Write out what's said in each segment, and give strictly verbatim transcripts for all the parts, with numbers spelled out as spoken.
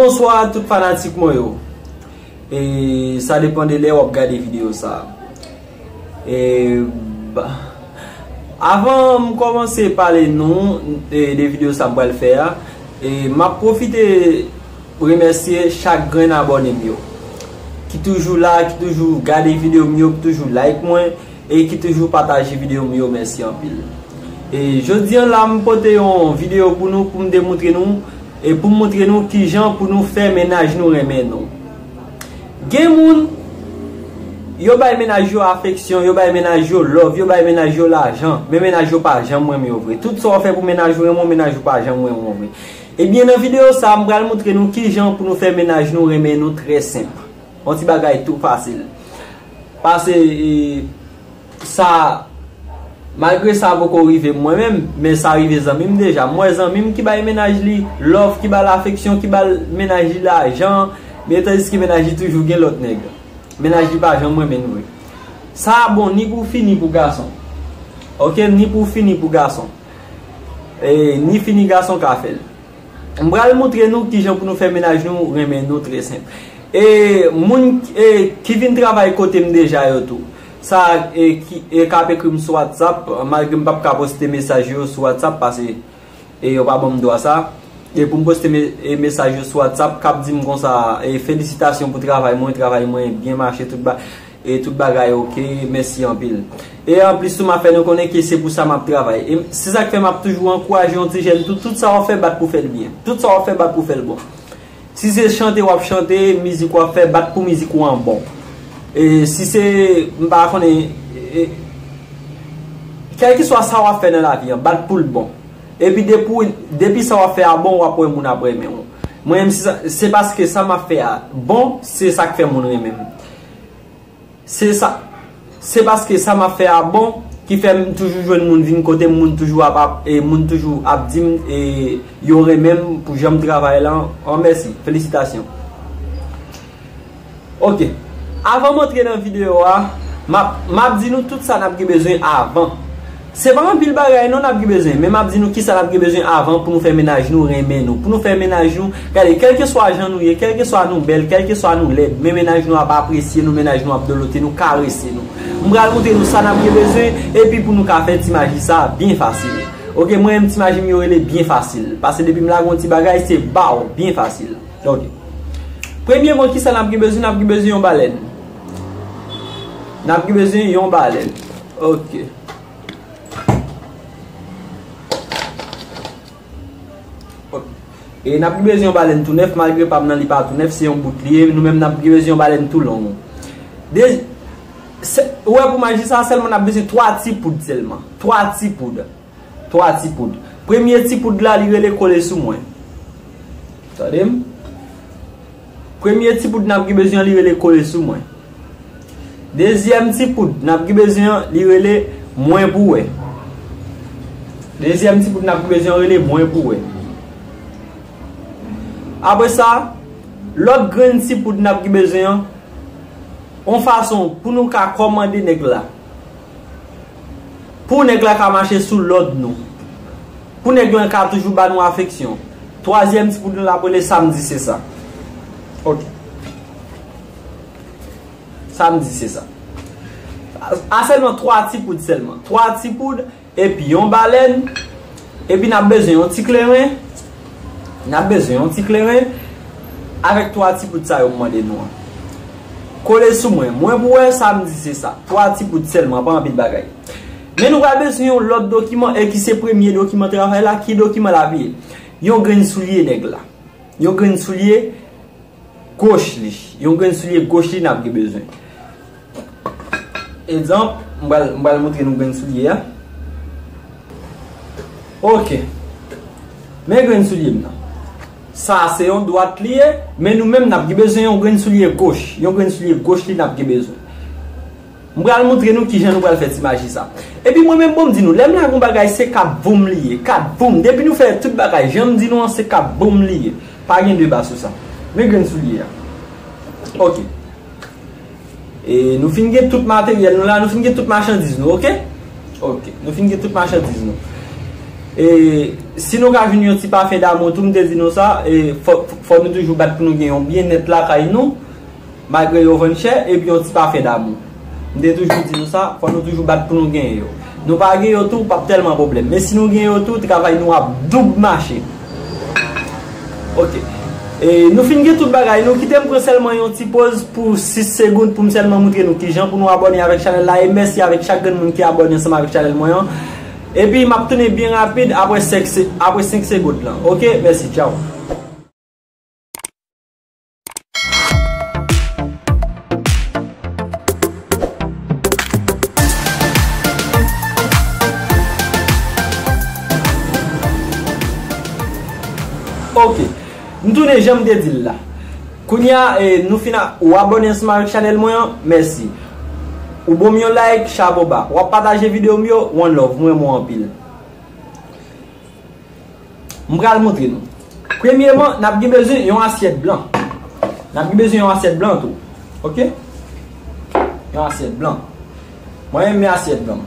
Bonswa tout fanatik mwen yo. E sa depann de lè w ap gade videyo sa. E ba- avan m kòmanse pale nou e, de videyo sa m pral fè a, e m ap pwofite remèsye chak grenn abòne m yo ki toujou la, ki toujou gade videyo m yo, ki toujou like mwen e ki toujou pataje videyo m yo. Mèsi anpil. E jodi an la, m pote yon videyo pou nou, pou m demontre nou e pou m montre nou kijan pou nou fè mennaj nou renmen nou. Gen moun, yo bay mennaj yo afeksyon, yo bay mennaj yo love, yo bay mennaj yo lajan, men mennaj yo pa janm renmen yo vre. Tout sa w fè pou mennaj ou renmen w, mennaj ou pa janm renmen w vre. Ebyen, nan videyo sa, m pral montre nou kijan pou nou fè mennaj nou renmen nou trè senp. Yon ti bagay tou fasil. Pase e, sa, malgre sa poko rive m mwen menm, men sa rive zanmi m deja. M wè zanmi m ki bay mennaj li love, ki ba l afeksyon, ki ba l mennaj li lajan, men tandiske mennaj li toujou gen lòt nèg. Mennaj li pa janm renmen l vre. Sa bon ni pou fi ni pou gason. Oke, ni pou fi ni pou gason. E, ni fi ni gason ka fè l. M pral montre nou kijan pou nou fè mennaj nou renmen nou trè senp. E moun e, ki vin travay kote m deja yo tou. Sa e, ki, e, k ap ekri m sou WhatsApp, malgre m p ap ka poste mesaj yo sou WhatsApp, pase e, yo pa ban m dwa sa. E pou m poste me, e, mesaj yo sou WhatsApp, k ap di m konsa, e, felisitasyon pou travay mwen, travay mwen byen mache, tout ba, e tout bagay oke, mèsi anpil. E anplis tou, m ap fè nou konnen ke se pou sa m ap travay. E se sa k fè m ap toujou ankouraje yon ti jèn tou, tout sa w ap fè, bat pou fè l byen. Tout sa w ap fè, bat pou fè l bon. Si se chante w ap chante, mizik w ap fè, bat pou mizik ou an bon. E si se, m pa konnen, e, kèlkeswa sa w ap fè nan lavi an, bat pou l bon. Epi depi, depi sa w ap fè a bon, w ap wè moun ap renmen w. Mwen menm, se sa, se paske sa m ap fè a bon, se sa k fè moun renmen m. Se sa, se paske sa m ap fè a bon ki fè m toujou jwenn moun vin kote m, moun toujou ap, ap, e moun toujou ap di m e yo renmen m pou jan m travay lan. An mèsi, felisitasyon. Oke. Avan m antre nan videyo a, m ap, m ap di nou tout sa n ap gen bezwen avan. Se pa anpil bagay non n ap gen bezwen, men m ap di nou kisa n ap gen bezwen avan pou nou fè mennaj nou renmen nou. Pou nou fè mennaj nou, gade, kèlkeswa jan nou ye, kèlkeswa nou bèl, kèlkeswa nou lèd, men mennaj nou ap apresye nou, mennaj nou ap dolote nou, karese nou. M pral montre nou sa n ap gen bezwen, epi pou nou ka fè ti maji sa a byen fasil. Oke, mwen menm ti maji m yo rele byen fasil. Pase depi m lage yon ti bagay, se baw, byen fasil. Oke. Premyèman, kisa n ap gen bezwen? N ap gen bezwen yon balèn. N ap gen bezwen yon balèn. Oke. Oke. E n ap gen bezwen yon balèn tou nèf, malgre pa m nan li pa tou nèf, se yon bout li ye, nou menm n ap gen bezwen yon balèn tou long. De, se, ou wè pou maji sa sèlman n ap bezwen twa ti poud sèlman. Twa ti poud. Twa ti poud. Premye ti poud la, li rele kole sou mwen. Tande m? Premye ti poud n ap gen bezwen an, li rele kole sou mwen. Dezyèm ti poud n ap gen bezwen an, li rele mwen pou wè. Dezyèm ti poud n ap gen bezwen an rele mwen pou wè. Apre sa, lòt grenn ti poud n ap gen bezwen an, yon fason pou nou ka kòmande nèg la. Pou nèg la ka mache sou lòd nou. Pou nèg lan ka toujou ba nou afeksyon. Twazyèm ti poud nou la pou le samdi se sa. Oke. Samdi se sa. A, a sèlman twa ti poud sèlman. Twa ti poud, epi yon balèn, epi n ap bezwen yon ti kleren. N ap bezwen yon ti kleren avèk twa ti poud sa yo m mande nou an. Kole sou mwen. Mwen pou wè samdi se sa. Twa ti poud sèlman, pa anpil bagay. Men nou pral bezwen yon lòt dokiman e ki se premye dokiman travay la. Ki dokiman l ap ye? Yon grenn soulye nèg la. Yon grenn soulye goch li. Yon grenn soulye goch li n ap gen bezwen. Egzanp, m pral, m pral montre nou grenn soulye a. Oke. Men grenn soulye m nan. Sa se yon dwat li ye, men nou menm n ap gen bezwen yon grenn soulye goch. Yon grenn soulye goch li n ap gen bezwen. M pral montre nou kijan nou pral fè ti maji sa. Epi mwen menm, bon, m di nou, lè m lage yon bagay, se k ap voum li ye, k ap voum. Depi nou fè tout bagay, jan m di nou an, se k ap voum li ye. Pa gen deba sou sa. Men grenn soulye a. Oke. E nou fin gen tout materyèl nou la, nou fin gen tout machandiz nou, oke? Oke. Nou fin gen tout machandiz nou. E, si nou ka jwenn yon ti pafen damou tou, m te di nou sa, e, fò, fò nou toujou bat pou nou gen yon byennèt lakay nou, malgre yo vann chè, epi yon ti pafen damou. M te toujou di nou sa, fò nou toujou bat pou nou genyen yo. Nou pa gen yo tou, p ap tèlman pwoblèm. Men si nou gen yo tou, travay nou ap doub mache. Ok. E, nou fin gen tout bagay, nou kite m pran sèlman yon ti poz pou sis segonn pou m sèlman moutre nou kijan pou nou abòne avèk chanèl la. E mèsi avèk chak grenn moun ki abòne ansanm avèk chanèl mwen an. Epi m ap tounen byen rapid apre senk se-, apre senk segonn lan. Ok, mèsi, tchaw. Ok. M tounen jan m te di l la. Kounye a, e, nou fin a, ou abòne ansanm avèk chanèl mwen an, mèsi. Ou ban m yon like, chapo ba. W ap pataje videyo m yo, one love, m renmen w anpil. M pral montre nou. Premyeman, n ap gen bezwen yon asyèt blan. N ap gen bezwen yon asyèt blan tou. Ok? Yon asyèt blan. Mwen renmen asyèt blan.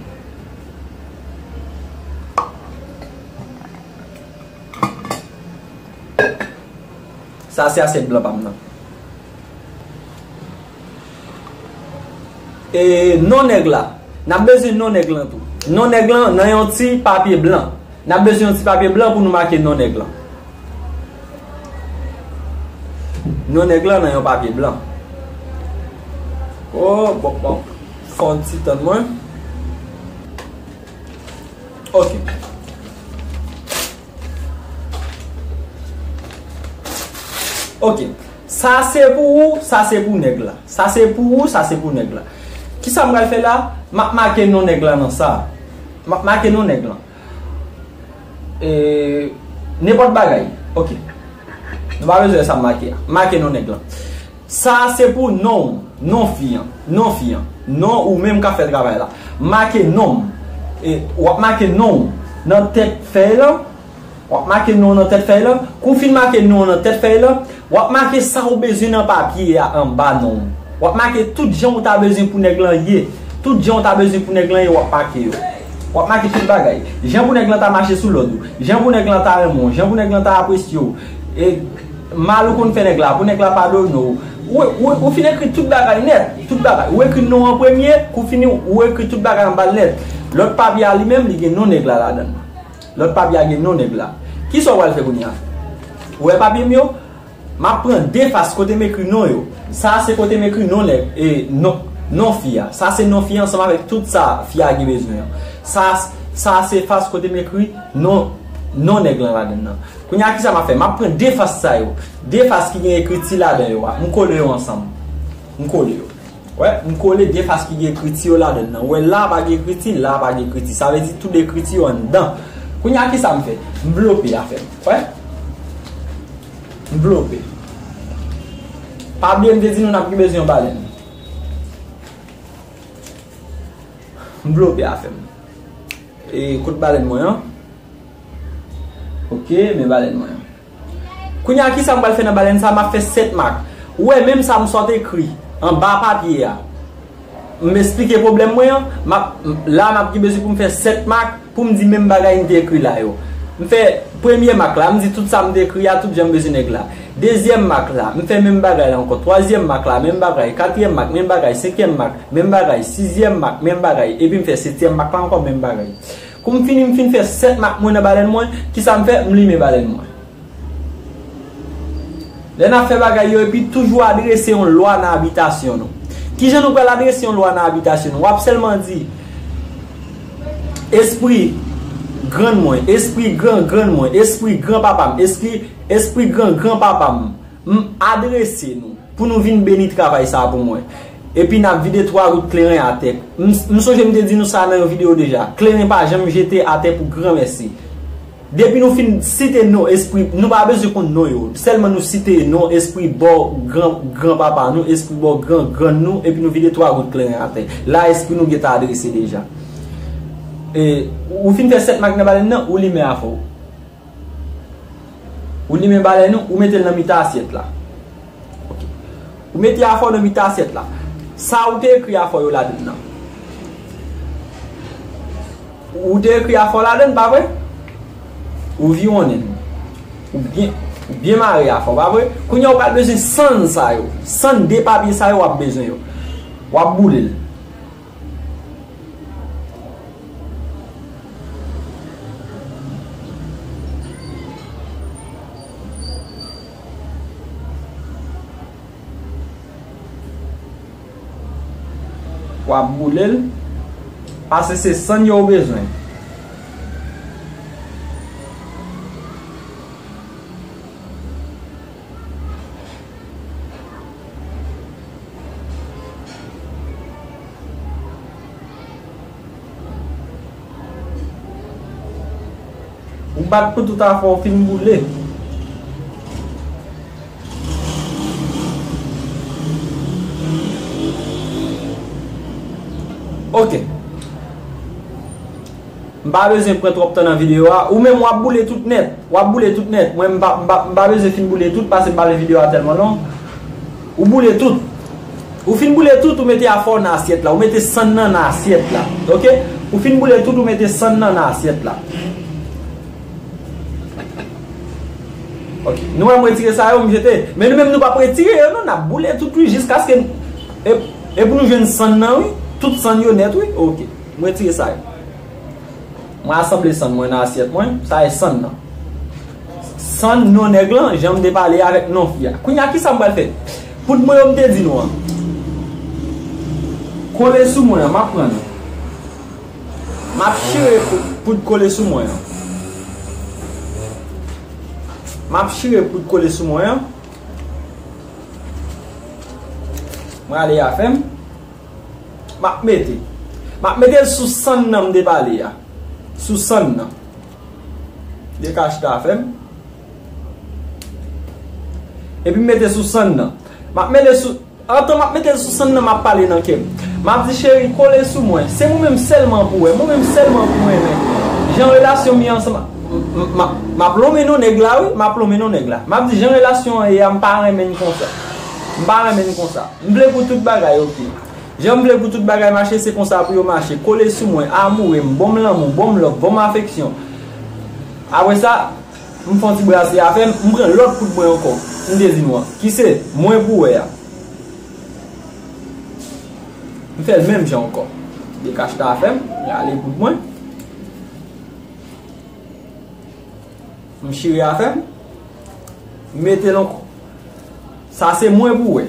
Sa se asyèt blan pa m nan. E non nèg la. N ap bezwen non nèg lan tou. Non nèg lan nan yon ti papye blan. N ap bezwen yon ti papye blan pou nou make non nèg lan. Non nèg lan nan yon papye blan. Oh, bon, bon. Fò n ti tann mwen. Ok. Ok. Sa se pou ou, sa se pou nèg la. Sa se pou ou, sa se pou nèg la. Kisa m pral fè la? M ap make non nèg la nan sa. M ap make non nèg lan. E, nenpòt bagay. Ok. Nou pa bezwen sa m make a. Make non nèg lan. Sa a se pou non w, non fi an, non fi an, non ou menm k ap fè travay la. Make non m. E, w ap make non w nan tèt fèy lan. W ap make non w nan tèt fèy lan. Kou w fin make non w nan tèt fèy lan, w ap make sa w bezwen nan papye a anba non w. W ap make tout jan w ta bezwen pou nèg lan ye. Tout jan w ta bezwen pou nèg lan ye, w ap make yo. W ap make tout bagay. Jan pou nèg lan ta mache sou lòd ou. Jan pou nèg lan ta renmen w. Jan pou nèg lan ta apresye w. E mal ou konn fè nèg la, pou nèg la padone w. Ou, ou, ou fin ekri tout bagay nèt, tout bagay. Ou ekri non an premye, kou fini, ou ekri tout bagay anba l nèt. Lòt papye a li menm, li gen non nèg la ladan l. Lòt papye a gen non nèg la. Kisa w pral fè kounye a? Ou wè papye m yo? M ap pran de fas kote m ekri non yo. Sa a se kote m ekri non nèg, e, non, non fi a. Sa se non fi a ansanm avèk tout sa fi a gen bezwen an. Sa, sa a se fas kote m ekri non, non nèg lan ladan l nan. Kounye a, kisa m ap fè? M ap pran de fas sa yo. De fas ki gen ekriti ladan yo a. M kole yo ansanm. M kole yo. Wè, m kole de fas ki gen ekriti yo ladan l nan. Ou wè, la a pa gen ekriti, la a pa gen ekriti. Sa vle di tout ekriti yo anndan. Kounye a, kisa m fè? M vlope afè m. Wè? M vlope. Pa bliye m te di nou n ap gen bezwen yon balèn. M vlope afè m. E kot balèn mwen an? Ok, men balèn mwen an. Kounye a, kisa m pral fè nan balèn sa? M ap fè sèt mak. Ou wè, menm sa m sot ekri anba papye a. M esplike pwoblèm mwen an. M ap, la, m ap gen bezwen pou m fè sèt mak pou m di menm bagay m te ekri la yo. M fè premye mak la, m di tout sa m te ekri a, tout jan m bezwen nèg la. Dezyèm mak la, m fè menm bagay la ankò. Twazyèm mak la, menm bagay. Katriyèm mak, menm bagay. Senkyèm mak, menm bagay. Sizyèm mak, menm bagay. Epi m fè setyèm mak la ankò, menm bagay. Kou m fini, m fin fè sèt mak mwen nan balèn mwen, kisa m fè? M limen balèn mwen. Lè n ap fè bagay yo, epi toujou adrese yon lwa nan abitasyon nou. Kijan nou pral adrese yon lwa nan abitasyon nou? W ap sèlman di, espri grann mwen, espri gran grann mwen, espri gran papa m, espri, espri gran gran papa m, m adrese nou pou nou vin beni travay sa a pou mwen. Epi n ap vide twa gout kleren atè. M, m sonje m te di nou sa nan yon videyo deja. Kleren pa janm jete atè pou granmèsi. Depi nou fin site non espri, nou pa bezwen konn non yo. Sèlman nou site non espri bò gran, gran papa nou, espri bò gran, grann nou, epi nou vide twa gout kleren atè. La espri nou gentan adrese deja. E, ou fin fè sèt mak nan balèn nan, ou limen afè w. Ou limen balèn ou, ou mete l nan mitan asyèt la. Ok. Ou mete afè w nan mitan asyèt la. Sa ou te ekri afè w yo ladann nan. Ou te ekri afè w ladann, pa vre? Ou viwonnen l. Ou byen, ou byen mare afè w, pa vre? Kounye a, ou pral bezwen sann sa yo. Sann de papye sa yo, w ap bezwen yo. W ap boule l. W ap boule l, paske se sann yo w bezwen. Ou bat pou tout afè w fin boule. Ok. M pa bezwen pran twòp tan nan videyo a. Ou menm w ap boule tout nèt. W ap boule tout nèt. Mwen, m pa, m pa, m pa bezwen fin boule tout paske m pa vle videyo a tèlman long. Ou boule tout. Ou fin boule tout, ou mete afè w nan asyèt la. Ou mete sann nan nan asyèt la. Ok? Ou fin boule tout, ou mete sann nan nan asyèt la. Ok. Nou wè m retire sa yo, m jete. Men nou menm nou p ap retire yo non, n ap boule tout wi jiskaske e, e pou nou jwenn sann nan wi. Tout sann yo nèt wi. Ok. M retire sa yo. Mwen asanble sann mwen nan asyèt mwen. Sa e sann nan. Sann non nèg lan, jan m te pale avèk non fi a. Kounye a, kisa m pral fè? Poud mwen yo m te di nou an. Kole sou mwen an, m ap pran l. M ap chire poud, poud kole sou mwen an. M ap chire poud kole sou mwen an. Mwen ale afè m. M ap mete. M ap mete l sou sann nan m te pale a. Sou sann nan. Dekache afè m. Epi m mete sou sann nan. M ap mete sou, antan m ap mete l sou sann nan, m ap pale nan kè m. M ap di, cheri, kole sou mwen. Se mwen menm sèlman pou wè. Mwen menm sèlman pou renmen. Jan relasyon m ye ansanm, m, m, m ap, m ap lonmen non nèg la, wi. M ap lonmen non nèg la. M ap di, jan relasyon an ye a, m pa renmen n konsa. M pa renmen n konsa. M vle pou tout bagay oke. Jan m vle pou tout bagay mache, se konsa pou yo mache. Kole sou mwen, amoure m, ban m lanmou, ban m love, ban m afeksyon. Apre sa, m fè yon ti brase afè m, m pran lòt poud mwen ankò. M te di nou an. Ki se mwen pou wè a. M fè l menm jan ankò. Dekache afè m, rale poud mwen. M chire afè m. M mete l ankò. Sa se mwen pou wè.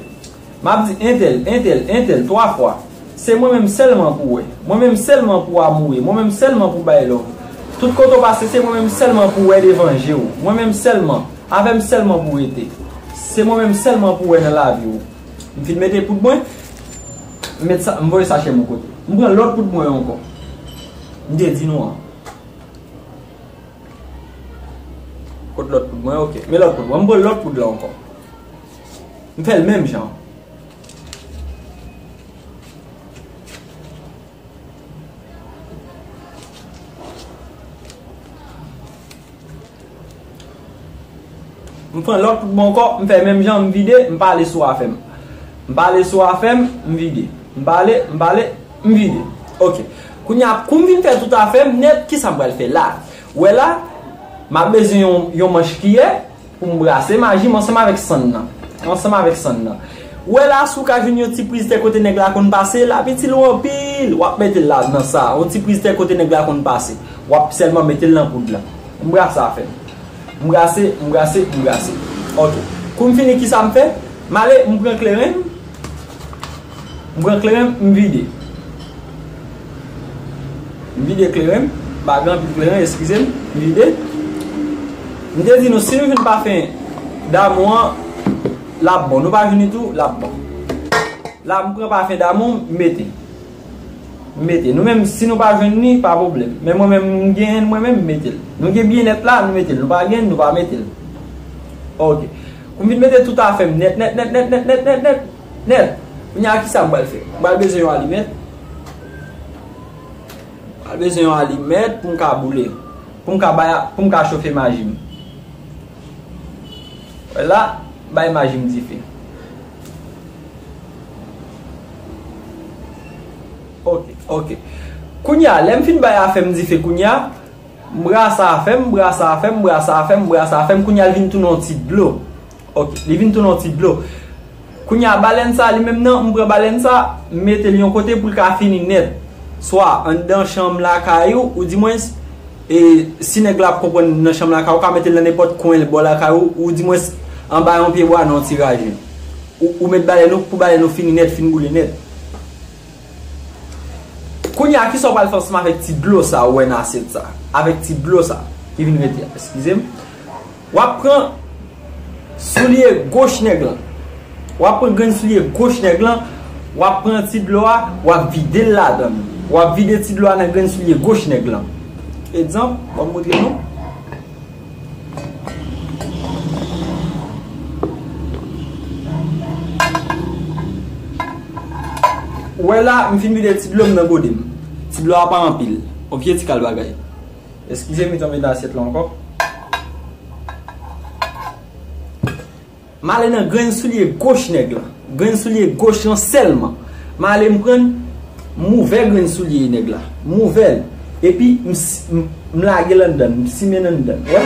M ap di entèl, entèl, entèl, twa fwa. Se mwen menm sèlman pou wè. Mwen menm sèlman pou amoure. Mwen menm sèlman pou bay love. Tout kote w pase, se mwen menm sèlman pou wè devan je w. Mwen menm sèlman. Avè m sèlman pou rete. Se mwen menm sèlman pou wè nan lavi w. M fin mete poud mwen. M met sa, m voye sachè m yon kote. M pran lòt poud mwen ankò. M te di nou an. Kot lòt poud mwen? Ok. Men lòt poud mwen. M pran lòt poud la ankò. M fè l menm jan. M pran lòt poud mwen ankò, m fè menm jan, m vide, m pale sou afè m. M pale sou afè m, m vide. M pale, m pale, m vide. Ok. Kounye a, kou m fin fè tout afè m nèt, kisa m pral fè la? Ou wè la, m ap bezwen yon, yon manch kiyè pou m brase maji m ansanm avèk sann nan. Ansanm avèk sann nan. Ou wè la, si w ka jwenn yon ti priz tè kote nèg la konn pase, l ap itil ou anpil. W ap mete l la nan sa. Yon ti priz tè kote nèg la konn pase. W ap sèlman mete l nan poud la. M brase afè m. M brase, m brase, m brase. Ok. Kou m fini, kisa m fè? M ale, m pran kleren m. M pran kleren m, m vide. M vide kleren m. M pa gen anpil kleren, eskize m. M vide. M te di nou, si nou jwenn pafen damou an, l ap bon. Nou pa jwenn li tou, l ap bon. La, m pran pafen damou, m mete. M mete. Nou menm, si nou pa jwenn li, pa pwoblèm. Men mwen menm, m genyen l, mwen menm, m mete l. Nou gen byennèt la, nou mete l. Nou pa genyen l, nou pa mete l. Ok. Kou m fin mete tout afè m nèt, nèt, nèt. Nèt. Kounye a, kisa m pral fè? M pral bezwen yon alimèt. M pral bezwen yon alimèt pou m ka boule. Pou m ka bay, pou m ka chofe maji m. Wè la, bay maji m dife. Ok, ok. Kounye a, lè m fin bay afè m dife kounye a, M brasa a fè m, m brasa a fè m, m brasa a fè m, m brasa a fè m, kounye a l vin tounen yon ti dlo. Ok, li vin tounen yon ti dlo. Kounye a, balèn sa, li menm nan, m pran balèn sa, m mete l yon kote pou l ka fini nèt. Swa anndan chanm lakay ou, oudimwens, e, si nèg la ap konprann nan chanm lakay ou, ou ka mete l nan nenpòt kwen bò lakay ou, oudimwens, anba yon pye bwa nan yon ti raje. Ou, ou met balèn ou, pou balèn ou fini nèt, fin boule nèt. Kounye a, kisa w pral fè ansanm avèk ti dlo sa ou wè nan asyèt sa? Avèk ti dlo sa ki vin rete a, eskize m. W ap pran soulye goch nèg lan. W ap pran grenn soulye goch nèg lan. W ap pran ti dlo a, w ap vide l ladan l. W ap vide ti dlo a nan grenn soulye goch nèg lan. Egzanp, ban m montre nou. Ou wè la, m fin vide ti dlo m nan gode m. Ti dlo a pa anpil. Yon pye ti kal bagay. Eskize m, m tonbe nan asyèt la ankò. M ale nan grenn soulye goch nèg lan. Grenn soulye goch lan sèlman. M ale m pran, m ouvè grenn soulye nèg la. M ouvè l. Epi m, s- m, m lage l anndan, m simen l anndan. Wè?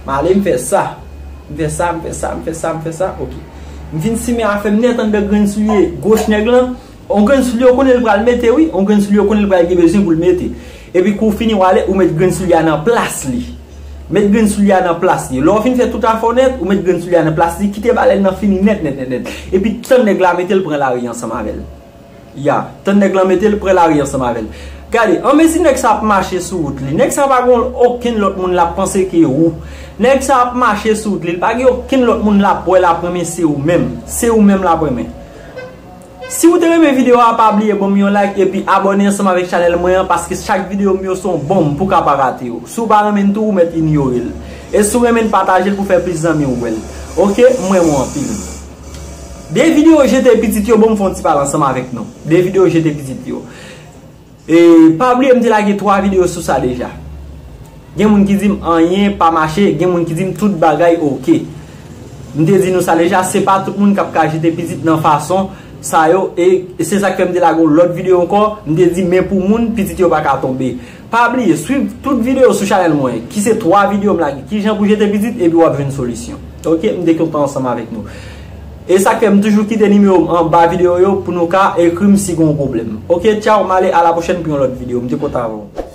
M ale m fè sa. M fè sa, m fè sa, m fè sa, m fè sa. Ok. M fin simen afè m nèt anndan grenn soulye goch nèg lan. On grenn soulye ou konnen l pral mete, wi. On grenn soulye ou konnen l pral gen bezwen pou l mete. Epi kou w fini, w ale, ou met grenn soulye a nan plas li. Met grenn soulye a nan plas li. Lè w fin fè tout afè w nèt, ou met grenn soulye a nan plas li, kite balèn nan fini nèt, nèt, nèt, nèt. Epi tann nèg la mete l pran lari ansanm avè l. Ya, tann nèg lan mete l pran lari ansanm avè l. Gade, anmezi nèg sa ap mache sou wout li, nèg sa pa gen okenn lòt moun l ap panse ke ou. Nèg sa ap mache sou wout li, li pa gen okenn lòt moun l ap wè, l ap renmen, se ou menm. Se ou menm l ap renmen. Si w te renmen videyo a, pa bliye ban m yon like epi abòne ansanm avèk chanèl mwen an, paske chak videyo m yo se yon bonm pou w ka pa rate yo. Si w pa renmen l tou, ou mèt inyore l. E si w renmen l, pataje l pou fè plis zanmi w wè l. Ok, m renmen w anpil. De videyo jete pitit yo, ban m fè yon ti pale ansanm avèk nou. De videyo jete pitit yo. E pa bliye m te lage twa videyo sou sa deja. Gen moun ki di m anyen pa mache, gen moun ki di m tout bagay oke. M te di nou sa deja, se pa tout moun k ap ka jete pitit nan fason sa yo, e se sa k fè m te lage yon lòt videyo ankò, m te di men pou moun, pitit yo pa ka tonbe. Pa bliye, swiv tout videyo sou chanèl mwen, ki se twa videyo m lage, kijan pou jete pitit, epi w ap jwenn solisyon. Ok, m te kontan ansanm avèk nou. E sa k fè m toujou kite nimewo m anba videyo yo pou nou ka ekri m si gen yon pwoblèm. Ok, tchaw, m ale, a la pwochèn pou yon lòt videyo. M te kontan avè w.